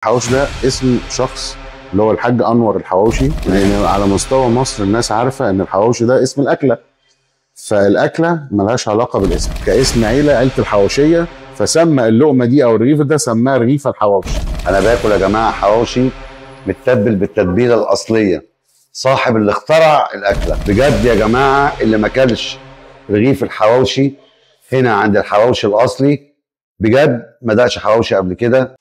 الحواوشي ده اسم شخص اللي هو الحاج انور الحواوشي، لان على مستوى مصر الناس عارفه ان الحواوشي ده اسم الاكلة، فالاكله ملهاش علاقة بالاسم، كاسم عيله، عيله الحواوشيه، فسمى اللقمة دي او الرغيف ده سماه رغيف الحواوشي. انا باكل يا جماعة حواوشي متبل بالتتبيله الاصلية، صاحب اللي اخترع الاكلة. بجد يا جماعة اللي ما كلش رغيف الحواوشي هنا عند الحواوشي الاصلي بجد ما دقش حواوشي قبل كده.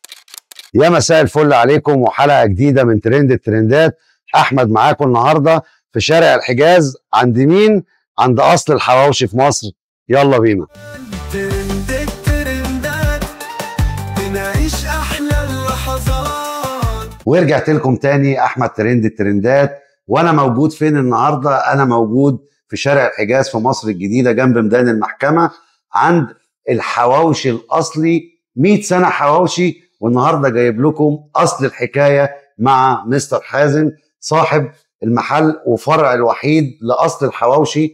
يا مساء الفل عليكم وحلقه جديدة من ترند الترندات. احمد معاكم النهارده في شارع الحجاز عند مين؟ عند اصل الحواوشي في مصر. يلا بينا. ترند الترندات بنعيش احلى اللحظات. ورجعت لكم تاني احمد ترند الترندات، وانا موجود فين النهارده؟ انا موجود في شارع الحجاز في مصر الجديدة جنب ميدان المحكمة عند الحواوشي الاصلي. 100 سنة حواوشي، والنهارده جايب لكم اصل الحكاية مع مستر حازم صاحب المحل وفرع الوحيد لاصل الحواوشي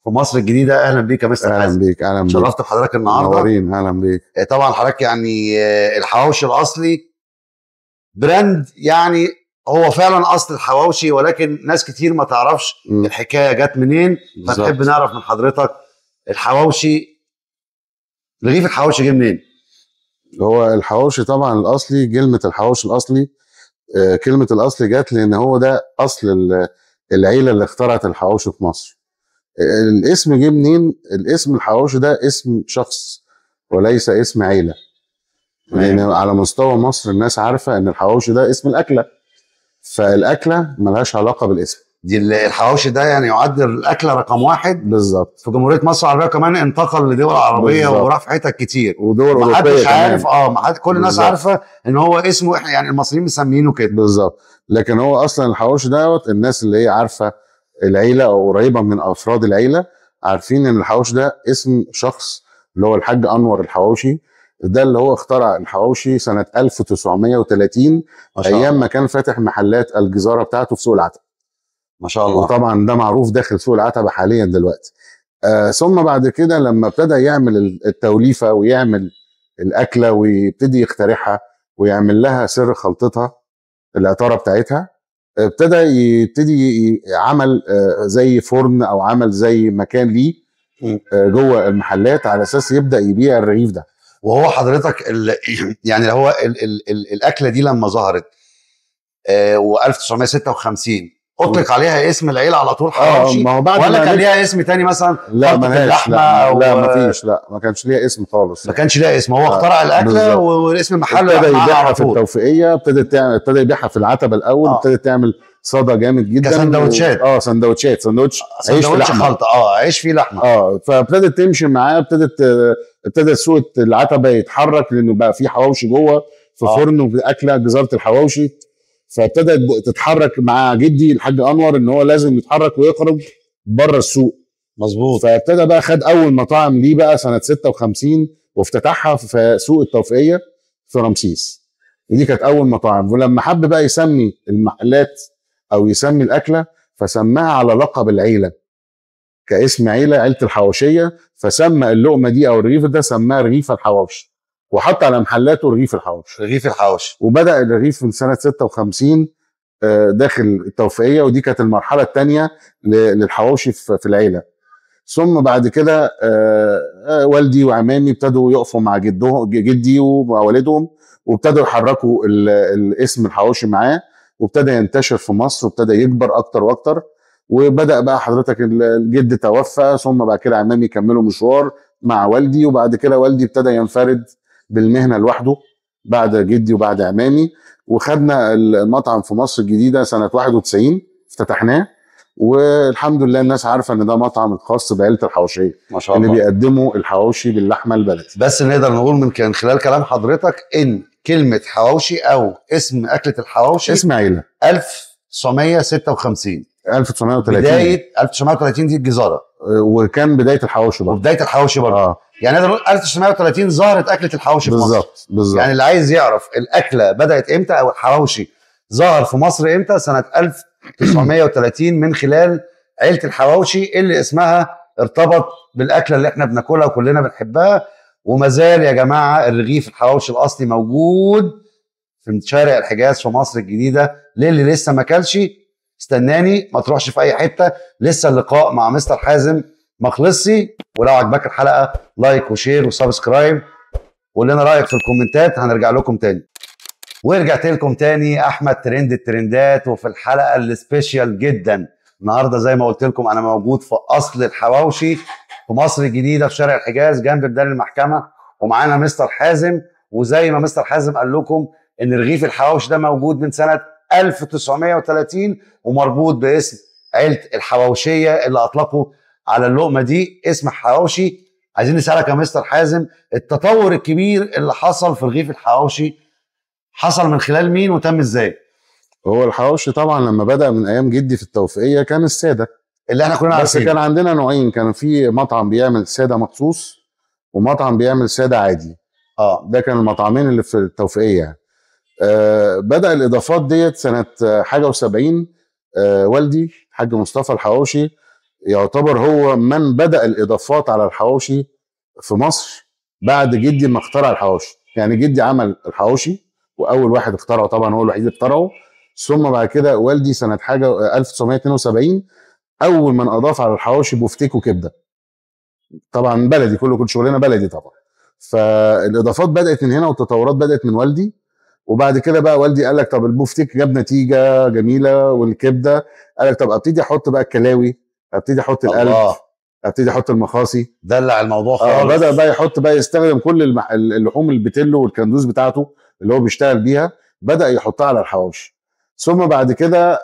في مصر الجديدة. اهلا بيك يا مستر اهلا حازم. بيك، اهلا بيك، شرفت بحضرتك النهارده. منورين، اهلا بيك. طبعا حضرتك يعني الحواوشي الاصلي brand، يعني هو فعلا اصل الحواوشي، ولكن ناس كتير ما تعرفش الحكاية جت منين. بالظبط. فتحب نعرف من حضرتك الحواوشي، رغيف الحواوشي جه منين؟ هو الحواوشي طبعا الاصلي، كلمة الحواوشي الاصلي، كلمة الاصلي جت لان هو ده اصل العيلة اللي اخترعت الحواوشي في مصر. الاسم جه منين؟ الاسم الحواوشي ده اسم شخص وليس اسم عيله، لان على مستوى مصر الناس عارفه ان الحواوشي ده اسم الاكلة، فالاكله ملهاش علاقة بالاسم. دي الحواوشي ده يعني يعد الاكلة رقم واحد بالظبط في جمهورية مصر العربية، كمان انتقل لدول عربية بالظبط. وراح في حتت كتير ودول اوروبية محدش كمان. عارف. ما حد، كل الناس بالظبط. عارفه ان هو اسمه، احنا يعني المصريين مسمينه كده. بالظبط، لكن هو اصلا الحواوشي دوت الناس اللي هي عارفه العيلة او قريبه من افراد العيلة عارفين ان الحواوشي ده اسم شخص اللي هو الحاج انور الحواوشي، ده اللي هو اخترع الحواوشي سنة 1930، ما شاء ايام الله. ما كان فاتح محلات الجزاره بتاعته في سوق العتبة. ما شاء الله. وطبعا ده معروف داخل سوق العتبة حاليا دلوقتي. ثم بعد كده لما ابتدى يعمل التوليفه ويعمل الاكلة ويبتدي يخترعها ويعمل لها سر خلطتها العطاره بتاعتها، ابتدى يبتدي عمل زي فرن او عمل زي مكان ليه جوه المحلات على اساس يبدا يبيع الرغيف ده. وهو حضرتك يعني هو ال ال ال الاكلة دي لما ظهرت و1956 اطلق عليها اسم العيلة على طول حواوشي، ما هو بعد ولا ما كان ليها اسم تاني مثلا؟ لا خلطة ملهاش، اللحمة لا أو لا مفيش، لا ما كانش ليها اسم خالص. ما كانش ليها اسم، هو اخترع الاكلة بالظبط. والاسم المحل ابتدى راح معاه يبيعها على في طول. التوفيقيه، ابتدى يبيعها في العتبة الاول. ابتدت تعمل صدى جامد جدا كسندوتشات. سندوتشات، سندوتش عيش في سندوتش لحمه. خلطه، عيش فيه لحمه. فابتدت تمشي معاه، ابتدت سوق العتبة يتحرك لانه بقى في حواوشي جوه في فرن واكله جزاره الحواوشي. فابتدت تتحرك مع جدي الحاج انور ان هو لازم يتحرك ويخرج بره السوق. مظبوط. فابتدى بقى خد اول مطاعم ليه بقى سنة 56 وافتتحها في سوق التوفيقيه في رمسيس، ودي كانت اول مطاعم. ولما حب بقى يسمي المحلات او يسمي الاكلة فسماها على لقب العيلة كاسم عيله، عيله الحواوشيه، فسمى اللقمة دي او الرغيف ده سماه رغيف الحواوشي، وحط على محلاته رغيف الحواوشي. رغيف الحواوشي. وبدا الرغيف من سنة 56 داخل التوفيقيه، ودي كانت المرحلة الثانية للحواوشي في العيلة. ثم بعد كده والدي وعمامي ابتدوا يقفوا مع جدي ومع والدهم، وابتدوا يحركوا الاسم الحواوشي معاه، وابتدى ينتشر في مصر وابتدى يكبر اكتر واكتر. وبدا بقى حضرتك الجد توفى، ثم بعد كده عمامي كملوا مشوار مع والدي، وبعد كده والدي ابتدى ينفرد بالمهنه لوحده بعد جدي وبعد عمامي. وخدنا المطعم في مصر الجديدة سنة 91 افتتحناه، والحمد لله الناس عارفه ان ده مطعم الخاص بعيله الحواوشيه ما شاء اللي الله، بيقدموا الحواوشي باللحمه البلدي. بس نقدر نقول من كان خلال كلام حضرتك ان كلمة حواوشي او اسم اكله الحواوشي اسم عيله 1956، 1930، بداية 1930 دي الجزاره، وكان بداية الحواوشي برضه. وبداية الحواوشي برضه. يعني نقدر نقول 1930 ظهرت اكله الحواوشي في مصر. بالظبط بالظبط. يعني اللي عايز يعرف الاكلة بدات امتى او الحواوشي ظهر في مصر امتى، سنة 1930 من خلال عيله الحواوشي اللي اسمها ارتبط بالاكله اللي احنا بناكلها وكلنا بنحبها. وما زال يا جماعة الرغيف الحواوشي الاصلي موجود في شارع الحجاز في مصر الجديدة. للي لسه ما اكلش استناني، ما تروحش في اي حتة، لسه اللقاء مع مستر حازم ما خلصش. ولو عجبك الحلقة like و share و subscribe، وقول لنا رايك في الكومنتات، هنرجع لكم تاني. ورجعت لكم تاني احمد ترند الترندات، وفي الحلقة ال special جدا النهارده زي ما قلت لكم انا موجود في اصل الحواوشي في مصر الجديدة في شارع الحجاز جنب ميدان المحكمة، ومعانا مستر حازم. وزي ما مستر حازم قال لكم ان رغيف الحواوشي ده موجود من سنة 1930 ومربوط باسم عيله الحواوشيه اللي اطلقوا على اللقمة دي اسم حواوشي. عايزين نسالك يا مستر حازم، التطور الكبير اللي حصل في رغيف الحواوشي حصل من خلال مين وتم ازاي؟ هو الحواوشي طبعا لما بدا من ايام جدي في التوفيقيه كان السادة اللي احنا كلنا عارفينه، بس كان عندنا نوعين، كان في مطعم بيعمل ساده مخصوص ومطعم بيعمل ساده عادي. ده كان المطعمين اللي في التوفيقيه. بدأ الإضافات ديت سنة حاجة و70. والدي الحاج مصطفى الحواوشي يعتبر هو من بدأ الإضافات على الحواوشي في مصر بعد جدي ما اخترع الحواوشي. يعني جدي عمل الحواوشي وأول واحد اخترعه، طبعا هو الوحيد اللي اخترعه. ثم بعد كده والدي سنة حاجة 1972 أول من أضاف على الحواوشي بفتيك وكبدة، طبعا بلدي، كله كل شغلنا بلدي طبعا. فالإضافات بدأت من هنا والتطورات بدأت من والدي. وبعد كده بقى والدي قال لك طب البوفتيك جاب نتيجة جميلة والكبده، قال لك طب ابتدي احط بقى الكلاوي، ابتدي احط القلب، ابتدي احط المخاصي. دلع الموضوع خالص. بدا بقى يحط بقى يستخدم كل اللحوم البتلو والكندوز بتاعته اللي هو بيشتغل بيها، بدا يحطها على الحواوشي. ثم بعد كده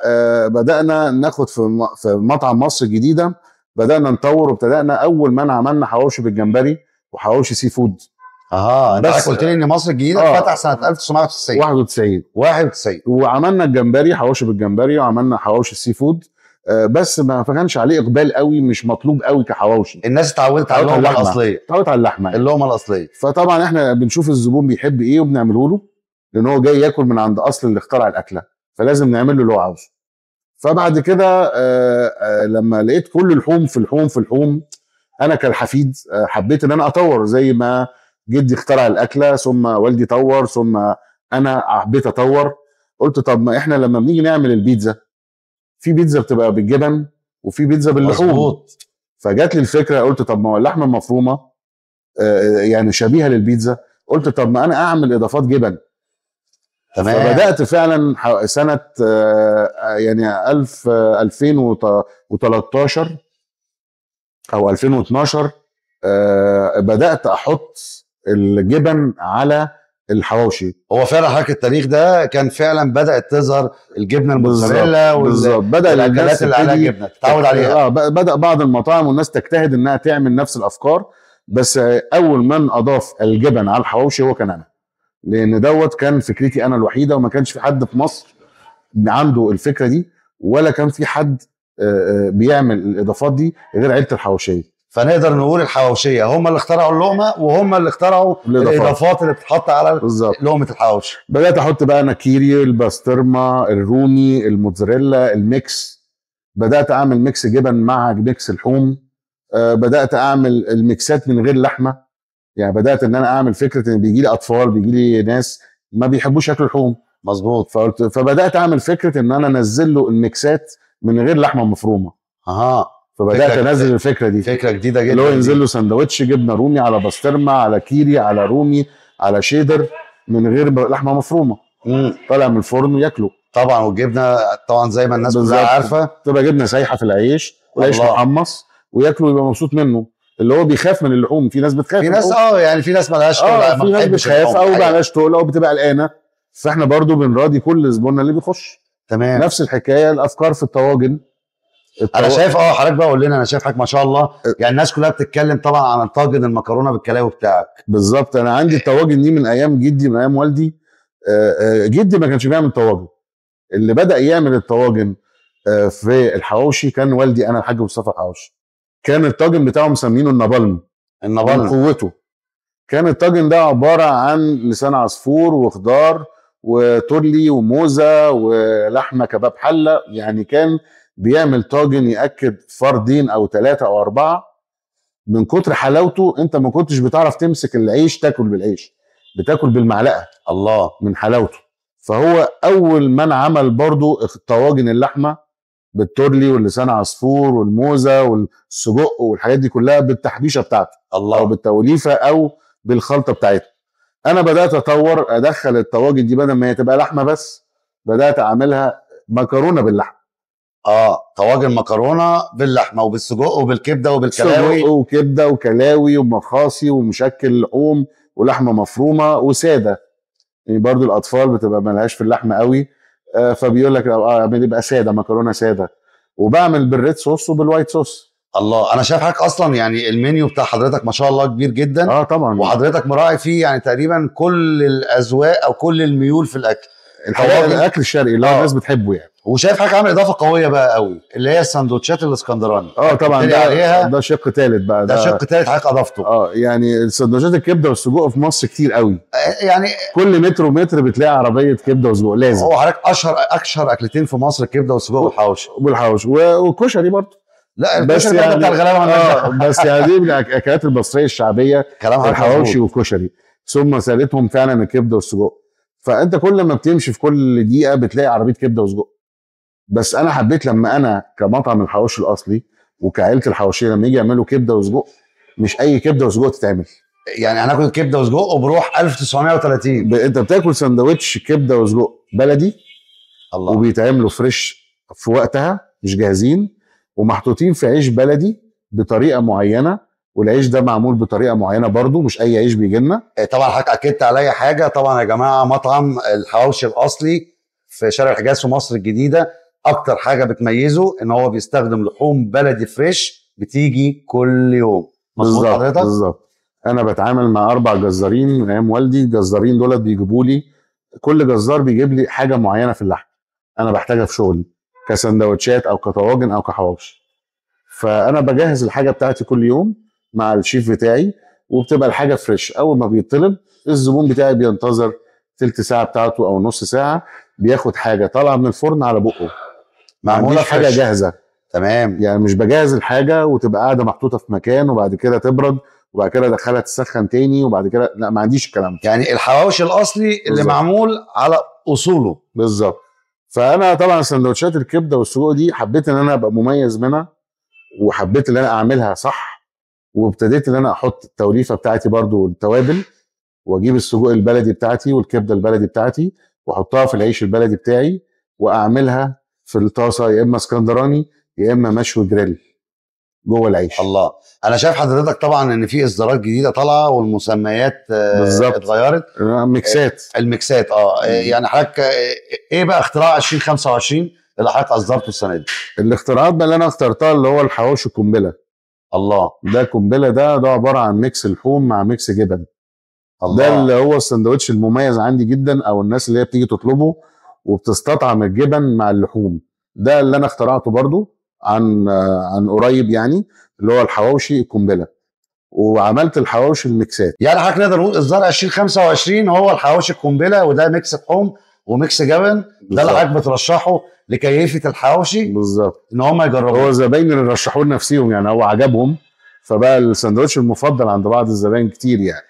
بدانا ناخد في مطعم مصر الجديدة، بدانا نطور وابتدانا اول ما عملنا حواوشي بالجمبري وحواوشي seafood. انت قلت لي ان مصر الجديدة اتفتح سنة 1990 91 وعملنا الجمبري، حواوشي بالجمبري، وعملنا حواوشي ال seafood. بس ما كانش عليه اقبال قوي، مش مطلوب قوي كحواوشي. الناس اتعودت على اللقمة الاصلية، اتعودت على اللحمة، اللقمة الاصلية. فطبعا احنا بنشوف الزبون بيحب ايه وبنعمله له، لان هو جاي ياكل من عند اصل اللي اخترع الاكلة، فلازم نعمل له اللي هو عاوزه. فبعد كده لما لقيت كل لحوم في لحوم في لحوم، انا كالحفيد حبيت ان انا اطور زي ما جدي اخترع الاكلة، ثم والدي طور، ثم انا حبيت اطور. قلت طب ما احنا لما بنيجي نعمل البيتزا، في بيتزا بتبقى بالجبن وفي بيتزا باللحوم. مظبوط. فجات لي الفكرة، قلت طب ما هو اللحمة المفرومه يعني شبيهه للبيتزا، قلت طب ما انا اعمل اضافات جبن. تمام. فبدات فعلا سنة يعني 2013 او 2012 بدات احط الجبن على الحواوشي. هو فعلا حضرتك التاريخ ده كان فعلا بدات تظهر الجبنة الموتزاريلا، بالظبط، بدا الاكلات اللي عليها جبنه تتعود عليها. بدا بعض المطاعم والناس تجتهد انها تعمل نفس الافكار، بس اول من اضاف الجبن على الحواوشي هو كان انا، لان دوت كان فكرتي انا الوحيدة، وما كانش في حد في مصر عنده الفكرة دي، ولا كان في حد بيعمل الاضافات دي غير عيله الحواوشيه. فنقدر نقول الحواوشيه هم اللي اخترعوا اللقمة، وهم اللي اخترعوا الاضافات اللي بتتحط على لقمة الحواوشي. بدات احط بقى انا كيري، الباسترما، الرومي، الموتزاريلا، ال mix. بدات اعمل mix جبن مع mix لحوم. بدات اعمل الميكسات من غير لحمه. يعني بدات ان انا اعمل فكرة ان بيجي لي اطفال، بيجي لي ناس ما بيحبوش ياكلوا لحوم. مظبوط. فبدات اعمل فكرة ان انا انزل له الميكسات من غير لحمه مفرومه. فبدات انزل الفكرة دي، فكرة جديدة جدا، اللي هو ينزل له سندوتش جبنه رومي على بسطرمه على كيري على رومي على شيدر من غير لحمه مفرومه. طالع من الفرن ياكله. طبعا، والجبنه طبعا زي ما الناس كلها عارفه تبقى جبنه سايحه في العيش، والعيش محمص، وياكله يبقى مبسوط منه. اللي هو بيخاف من اللحوم، في ناس بتخاف، في ناس يعني في ناس مالهاش تقل، في ناس بتخاف او مالهاش تقل او بتبقى قلقانة. فاحنا برضو بنراضي كل زبوننا اللي بيخش. تمام. نفس الحكاية الافكار في الطواجن. انا شايف حضرتك بقى قول لنا، انا شايف حضرتك ما شاء الله، يعني الناس كلها بتتكلم طبعا عن طاجن المكرونه بالكلاوي بتاعك. بالظبط. انا عندي الطواجن دي من ايام جدي، من ايام والدي. جدي ما كانش بيعمل طواجن، اللي بدا يعمل الطواجن في الحواوشي كان والدي انا، الحاج مصطفى الحواوشي. كان الطاجن بتاعه مسمينه النبلم، النبلم من قوته. كان الطاجن ده عبارة عن لسان عصفور وخضار وتورلي وموزه ولحمه كباب حله. يعني كان بيعمل طاجن ياكد فردين او 3 او 4، من كتر حلاوته انت ما كنتش بتعرف تمسك العيش تاكل بالعيش، بتاكل بالمعلقه. الله، من حلاوته. فهو اول من عمل برضو طواجن اللحمة بالتورلي واللسان عصفور والموزه والسجق والحاجات دي كلها بالتحبيشه بتاعته، الله، او بالتوليفه او بالخلطه بتاعته. انا بدات اطور، ادخل الطواجن دي بدل ما هي تبقى لحمه بس، بدات اعملها مكرونه باللحمه. طواجن مكرونه باللحمه وبالسجق وبالكبده وبالكلاوي، سجق وكبده وكلاوي ومخاصي ومشكل لحوم ولحمه مفرومه وساده. يعني برضو الاطفال بتبقى مالهاش في اللحمة قوي، فبيقول لك بيبقى ساده، مكرونه ساده. وبعمل بال red sauce وبال white sauce. الله، انا شايف حضرتك اصلا يعني المنيو بتاع حضرتك ما شاء الله كبير جدا. طبعا، وحضرتك مراعي فيه يعني تقريبا كل الاذواق او كل الميول في الاكل، الاكل الشرقي اللي هو الناس بتحبه يعني. وشايف حضرتك عامل اضافه قوية بقى قوي اللي هي السندوتشات الاسكندراني. طبعا ده شق ثالث بقى، ده شق ثالث حضرتك اضفته. يعني السندوتشات الكبده والسجق في مصر كتير قوي، يعني كل متر ومتر بتلاقي عربية كبده وسجق لازم. هو حضرتك اشهر اكلتين في مصر الكبده والسجق والحواوشي. والحواوشي والكشري برضه. لا بس يعني بتاع الغلابة بس يعني دي من الاكلات المصرية الشعبية، الحواوشي والكشري، ثم سالتهم فعلا الكبده والسجق. فانت كل ما بتمشي في كل دقيقة بتلاقي عربية كبده وسجق. بس انا حبيت لما انا كمطعم الحواوشي الاصلي وكعيله الحواوشيه لما يجي يعملوا كبده وسجق، مش اي كبده وسجق تتعمل. يعني هناكل كبده وسجق وبروح 1930. انت بتاكل سندوتش كبده وسجق بلدي، الله، وبيتعملوا fresh في وقتها، مش جاهزين، ومحطوطين في عيش بلدي بطريقة معينة، والعيش ده معمول بطريقة معينة برضو، مش اي عيش بيجي لنا. طبعا حضرتك اكدت عليا حاجة. طبعا يا جماعة مطعم الحواوشي الاصلي في شارع الحجاز في مصر الجديدة، اكتر حاجة بتميزه ان هو بيستخدم لحوم بلدي fresh بتيجي كل يوم. مظبوط حضرتك؟ بالظبط. انا بتعامل مع 4 جزارين من ايام والدي. الجزارين دولت بيجيبوا لي، كل جزار بيجيب لي حاجة معينة في اللحم انا بحتاجها في شغلي، كسندوتشات او كطواجن او كحواوشي. فانا بجهز الحاجة بتاعتي كل يوم مع الشيف بتاعي، وبتبقى الحاجة fresh. اول ما بيطلب الزبون بتاعي بينتظر تلت ساعة بتاعته او نص ساعة، بياخد حاجة طالعه من الفرن على بقه، معمولة حاجة جاهزة. تمام. يعني مش بجهز الحاجة وتبقى قاعدة محطوطة في مكان وبعد كده تبرد وبعد كده ادخلها تسخن تاني وبعد كده، لا ما عنديش الكلام ده. يعني الحواوشي الاصلي اللي معمول على اصوله. بالظبط. فانا طبعا سندوتشات الكبده والسجق دي حبيت ان انا ابقى مميز منها، وحبيت ان انا اعملها صح، وابتديت ان انا احط التوليفه بتاعتي برضو والتوابل، واجيب السجق البلدي بتاعتي والكبده البلدي بتاعتي واحطها في العيش البلدي بتاعي، واعملها في الطاسه يا اما اسكندراني يا اما مشوي جريل جوه العيش. الله، انا شايف حضرتك طبعا ان في اصدارات جديدة طالعه والمسميات اتغيرت، ميكسات، الميكسات. يعني حضرتك ايه بقى اختراع 2025 اللي حضرتك اصدرته السنة دي؟ الاختراعات بقى اللي انا اخترتها اللي هو الحواوشي القنبلة. الله، ده قنبلة، ده عبارة عن mix لحوم مع mix جبن. الله. ده اللي هو السندوتش المميز عندي جدا، او الناس اللي هي بتيجي تطلبه وبتستطعم الجبن مع اللحوم. ده اللي انا اخترعته برضو عن قريب، يعني اللي هو الحواوشي القنبلة. وعملت الحواوشي الميكسات. يعني حضرتك نقدر نقول اصدار 2025 هو الحواوشي القنبلة، وده mix لحوم و mix جبن. ده اللي حضرتك بترشحه لكيفه الحواوشي. بالظبط، ان هم يجربوه. هو زباين اللي رشحوه لنفسهم، يعني هو عجبهم، فبقى السندوتش المفضل عند بعض الزباين كتير يعني.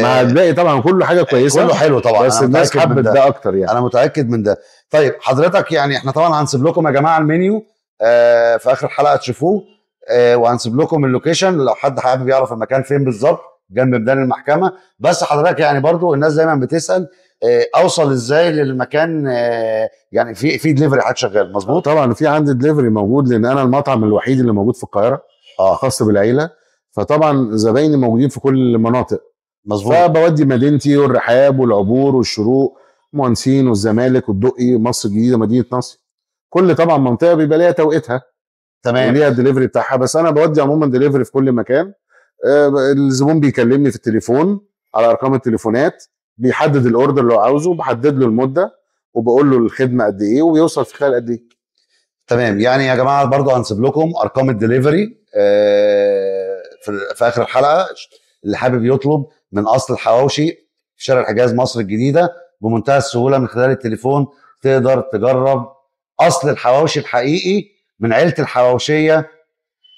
مع الباقي طبعا كله حاجة كويسة، كله حلو طبعا، بس الناس حبت ده اكتر يعني. انا متاكد من ده. طيب حضرتك يعني احنا طبعا هنسيب لكم يا جماعة المنيو في اخر الحلقة تشوفوه، وهنسيب لكم ال location لو حد حابب يعرف المكان فين بالظبط، جنب ميدان المحكمة. بس حضرتك يعني برضو الناس دايما بتسال اوصل ازاي للمكان، يعني في دليفري حضرتك شغال مظبوط؟ طبعا في عندي دليفري موجود، لان انا المطعم الوحيد اللي موجود في القاهرة خاص بالعيلة، فطبعا زبايني موجودين في كل المناطق. مظبوط. فبودي مدينتي والرحاب والعبور والشروق، مهندسين والزمالك والدقي، مصر الجديدة، مدينة نصر، كل طبعا منطقة بيبقى ليها توقيتها. تمام. وليها الدليفري بتاعها. بس انا بودي عموما دليفري في كل مكان. الزبون بيكلمني في التليفون على ارقام التليفونات، بيحدد ال order اللي هو عاوزه، بحدد له المدة وبقول له الخدمة قد ايه وبيوصل في خلال قد ايه. تمام. يعني يا جماعة برضو هنسيب لكم ارقام الدليفري في اخر الحلقة، اللي حابب يطلب من اصل الحواوشي في شارع الحجاز مصر الجديدة بمنتهى السهولة من خلال التليفون تقدر تجرب اصل الحواوشي الحقيقي من عيله الحواوشيه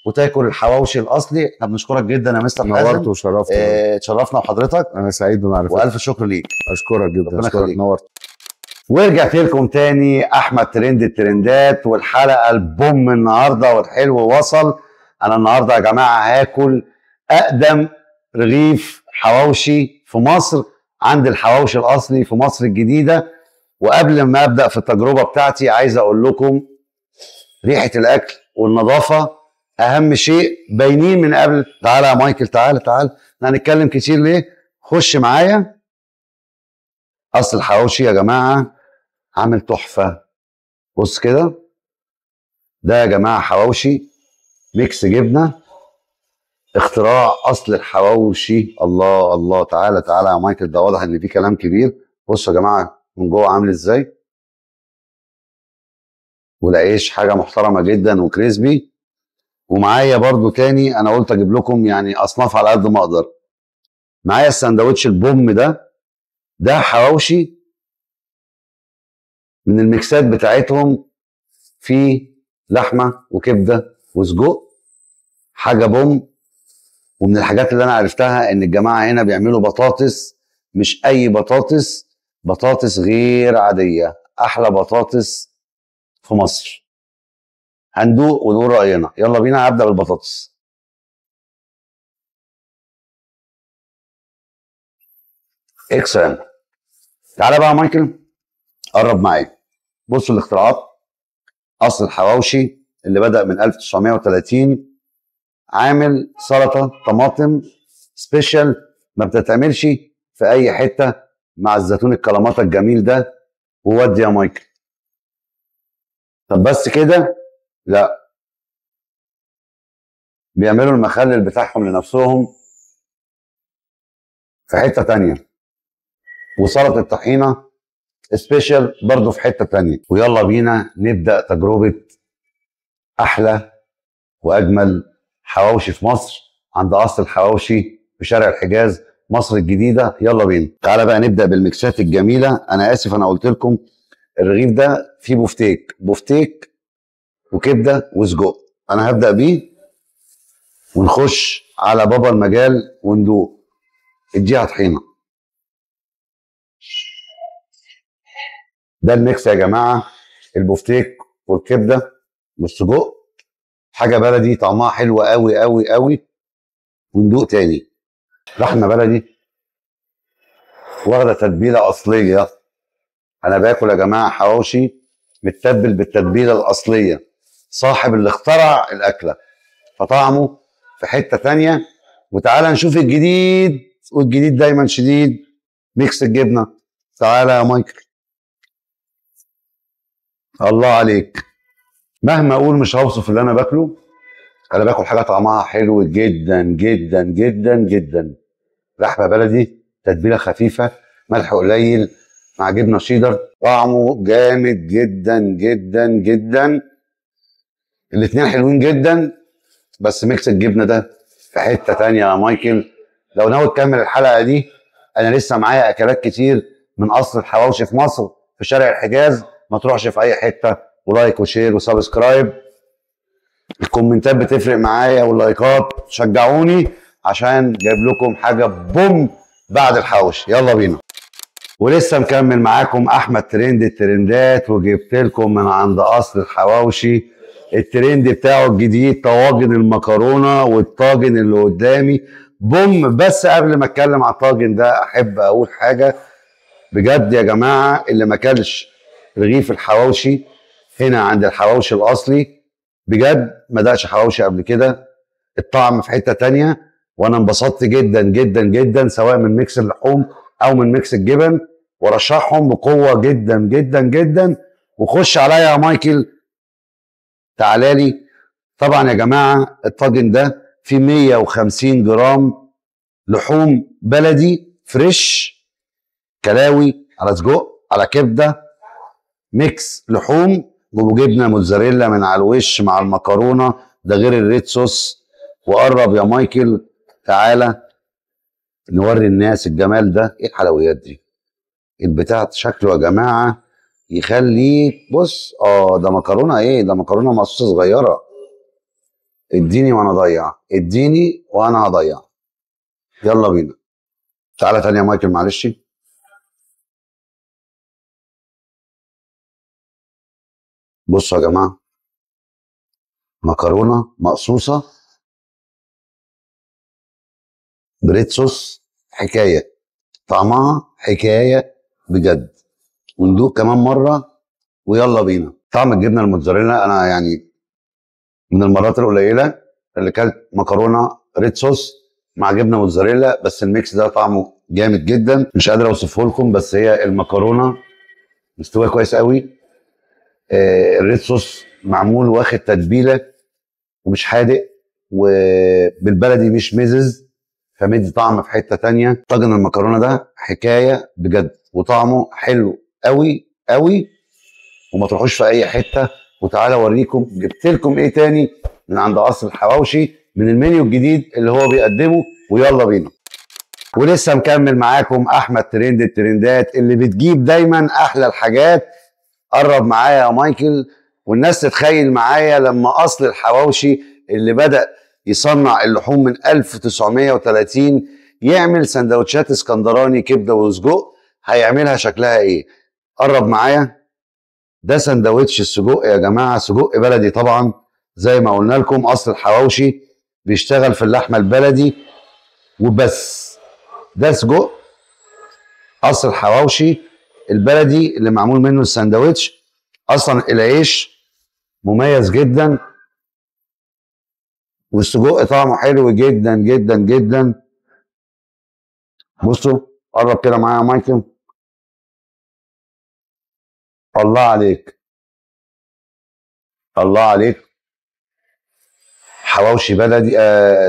وتاكل الحواوشي الاصلي. احنا بنشكرك جدا يا مستر حازم، نورت وشرفت. اتشرفنا بحضرتك، انا سعيد بمعرفتك والف شكر ليك. اشكرك جدا، اشكرك، نورت. ورجعت لكم تاني احمد ترند الترندات، والحلقة ال boom النهارده والحلو وصل. انا النهارده يا جماعة هاكل اقدم رغيف حواوشي في مصر عند الحواوشي الاصلي في مصر الجديدة. وقبل ما ابدا في التجربة بتاعتي عايز اقول لكم ريحه الاكل والنظافة اهم شيء، باينين من قبل. تعالى يا مايكل، تعالى تعالى، احنا هنتكلم كتير ليه؟ خش معايا. اصل الحواوشي يا جماعة عامل تحفة. بص كده، ده يا جماعة حواوشي mix جبنه، اختراع اصل الحواوشي. الله الله، تعالى تعالى يا مايكل، ده واضح ان في كلام كبير. بصوا يا جماعة من جوه عامل ازاي، والعيش حاجة محترمه جدا و crispy. ومعايا برضو تاني، انا قلت اجيب لكم يعني اصناف على قد ما اقدر. معايا السندوتش ال boom ده، ده حواوشي من الميكسات بتاعتهم، في لحمه وكبده وسجق، حاجة boom. ومن الحاجات اللي انا عرفتها ان الجماعة هنا بيعملوا بطاطس، مش اي بطاطس، بطاطس غير عادية، احلى بطاطس في مصر. هندوق ونقول راينا. يلا بينا، هبدا بالبطاطس. excellent. تعالى بقى يا مايكل، قرب معايا. بصوا الاختراعات. اصل الحواوشي اللي بدأ من 1930 عامل سلطة طماطم special ما بتتعملش في اي حتة، مع الزيتون الكلاماتا الجميل ده. وودي يا مايكل. طب بس كده؟ لا، بيعملوا المخلل بتاعهم لنفسهم في حتة تانية، وسلطة الطحينه special برضو في حتة تانية. ويلا بينا نبدا تجربه احلى واجمل حواوشي في مصر عند اصل الحواوشي في شارع الحجاز مصر الجديدة. يلا بينا. تعالى بقى نبدا بالميكسات الجميلة. انا اسف، انا قلت لكم الرغيف ده فيه بفتيك، بفتيك وكبده وسجق. انا هبدا بيه ونخش على بابا المجال وندوق. اديها طحينه. ده ال mix يا جماعة، البفتيك والكبده والسجق، حاجة بلدي طعمها حلو قوي قوي قوي. وندوق تاني لحمه بلدي واخده تتبيله اصلية. انا باكل يا جماعة حواوشي متبل بالتتبيله الاصلية، صاحب اللي اخترع الاكلة، فطعمه في حتة تانية. وتعالى نشوف الجديد، والجديد دايما شديد. mix الجبنة. تعالى يا مايكل، الله عليك. مهما اقول مش هوصف اللي انا باكله. انا باكل حاجة طعمها حلو جدا جدا جدا جدا. لحمه بلدي، تتبيله خفيفة، ملح قليل، مع جبنه شيدر، طعمه جامد جدا جدا جدا. الاتنين حلوين جدا، بس mix الجبنة ده في حتة تانية يا مايكل. لو ناوي تكمل الحلقة دي، انا لسه معايا اكلات كتير من اصل الحواوشي في مصر في شارع الحجاز، ما تروحش في اي حتة. و like و share و subscribe، الكومنتات بتفرق معايا واللايكات، شجعوني عشان جايب لكم حاجة boom بعد الحواوشي. يلا بينا. ولسه مكمل معاكم احمد ترند الترندات، وجبت لكم من عند اصل الحواوشي الترند بتاعه الجديد، طواجن المكرونه والطاجن اللي قدامي boom. بس قبل ما اتكلم على الطاجن ده احب اقول حاجة بجد يا جماعة، اللي ما اكلش رغيف الحواوشي هنا عند الحواوشي الاصلي بجد ما دقش حواوشي قبل كده. الطعم في حتة تانية، وانا انبسطت جدا جدا جدا سواء من mix اللحوم او من mix الجبن، ورشحهم بقوة جدا جدا جدا. وخش عليا يا مايكل، تعالى لي. طبعا يا جماعة الطاجن ده فيه 150 جرام لحوم بلدي fresh، كلاوي على سجق على كبده، mix لحوم، وجبنه موتزاريلا من على الوش مع المكرونه، ده غير ال red sauce. وقرب يا مايكل، تعالى نوري الناس الجمال ده. ايه الحلويات دي؟ البتاع شكله يا جماعة يخليك بص، ده مكرونه ايه ده؟ مكرونه مقصوصة صغيرة. اديني وانا اضيع، اديني وانا هضيع. يلا بينا. تعالى تاني يا مايكل معلش. بصوا يا جماعة، مكرونه مقصوصة ب red sauce، حكاية، طعمها حكاية بجد. وندوق كمان مرة ويلا بينا. طعم الجبنة الموتزاريلا، انا يعني من المرات القليلة اللي كلت مكرونه red sauce مع جبنه موتزاريلا، بس ال mix ده طعمه جامد جدا، مش قادر اوصفه لكم. بس هي المكرونه مستوية كويس قوي، ال red sauce معمول واخد تتبيله ومش حادق، وبالبلدي مش مزز، فمدي طعم في حتة تانية. طاجن المكرونه ده حكاية بجد، وطعمه حلو قوي قوي، وما تروحوش في اي حتة. وتعالى اوريكم جبت لكم ايه تاني من عند قصر الحواوشي من المنيو الجديد اللي هو بيقدمه، ويلا بينا. ولسه مكمل معاكم احمد ترند الترندات اللي بتجيب دايما احلى الحاجات. قرب معايا يا مايكل، والناس تتخيل معايا لما اصل الحواوشي اللي بدأ يصنع اللحوم من 1930 يعمل سندوتشات اسكندراني كبده وسجق، هيعملها شكلها ايه؟ قرب معايا. ده سندوتش السجق يا جماعة، سجق بلدي طبعا زي ما قلنا لكم. اصل الحواوشي بيشتغل في اللحمة البلدي وبس. ده سجق اصل الحواوشي البلدي اللي معمول منه السندوتش. اصلا العيش مميز جدا، والسجق طعمه حلو جدا جدا جدا. بصوا قرب كده معايا يا مايكل، الله عليك الله عليك. حواوشي بلدي،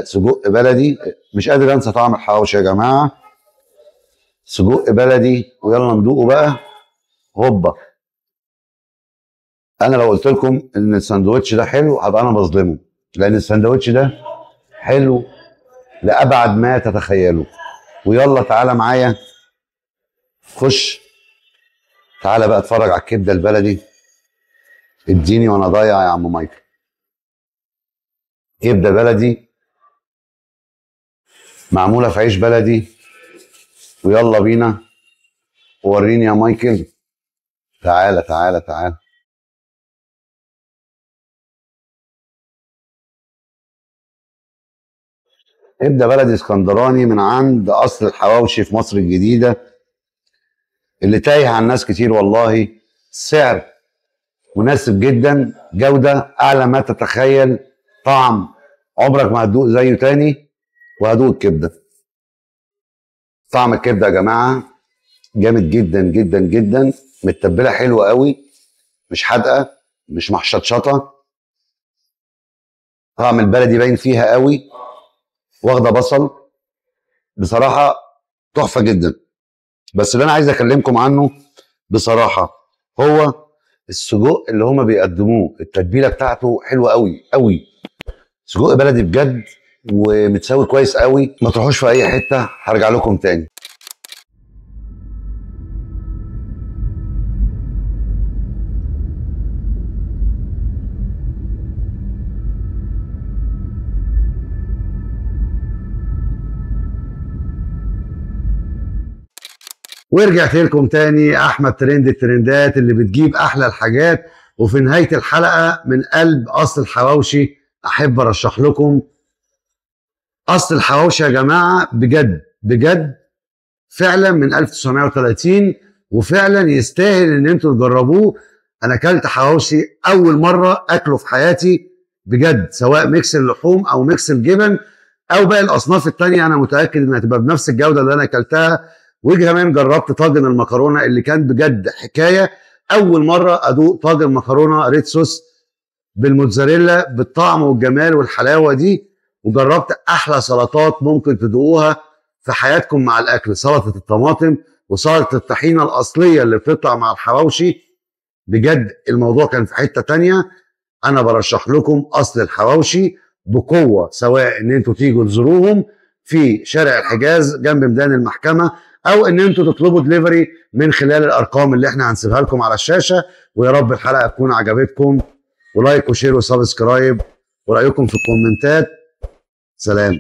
سجق بلدي، مش قادر انسى طعم الحواوشي يا جماعة. سجق بلدي، ويلا ندوقه بقى. هوبا، انا لو قلت لكم ان الساندوتش ده حلو هبقى انا بظلمه، لان الساندوتش ده حلو لابعد ما تتخيلوا. ويلا تعالى معايا، خش تعالى بقى اتفرج على الكبده البلدي. اديني وانا ضايع يا عم مايكل. كبده بلدي معمولة في عيش بلدي، ويلا بينا. وريني يا مايكل، تعالى تعالى تعالى. كبده بلدي اسكندراني من عند اصل الحواوشي في مصر الجديدة، اللي تايه عن ناس كتير والله. سعر مناسب جدا، جوده اعلى ما تتخيل، طعم عمرك ما هتدوق زيه تاني. وهدوق الكبده، طعم الكبده يا جماعة جامد جدا جدا جدا، متبله حلوة قوي، مش حادقه، مش محشطشطه، طعم البلدي باين فيها قوي، واخده بصل، بصراحة تحفة جدا. بس اللي انا عايز اكلمكم عنه بصراحة هو السجق اللي هما بيقدموه، التتبيله بتاعته حلوة قوي قوي، سجق بلدي بجد ومتساوي كويس قوي. ما تروحوش في اي حتة، هرجع لكم تاني. ورجعت لكم تاني احمد ترند الترندات اللي بتجيب احلى الحاجات. وفي نهاية الحلقة من قلب اصل الحواوشي احب ارشح لكم اصل الحواوشي يا جماعة، بجد بجد فعلا من 1930، وفعلا يستاهل ان انتوا تجربوه. انا اكلت حواوشي اول مرة اكله في حياتي بجد، سواء mix اللحوم او mix الجبن او باقي الاصناف التانية، انا متاكد انها هتبقى بنفس الجودة اللي انا اكلتها. وكمان جربت طاجن المكرونه اللي كان بجد حكاية، اول مرة ادوق طاجن مكرونه red sauce بالموتزاريلا بالطعم والجمال والحلاوه دي. وجربت احلى سلطات ممكن تدوقوها في حياتكم مع الاكل، سلطة الطماطم وسلطة الطحينه الاصلية اللي بتطلع مع الحواوشي. بجد الموضوع كان في حتة تانية. انا برشح لكم اصل الحواوشي بقوة، سواء ان انتوا تيجوا تزوروهم في شارع الحجاز جنب ميدان المحكمة، او ان انتوا تطلبوا دليفري من خلال الارقام اللي احنا هنسيبها لكم على الشاشة. ويا رب الحلقة تكون عجبتكم، و like و share و subscribe، ورايكم في الكومنتات. سلام.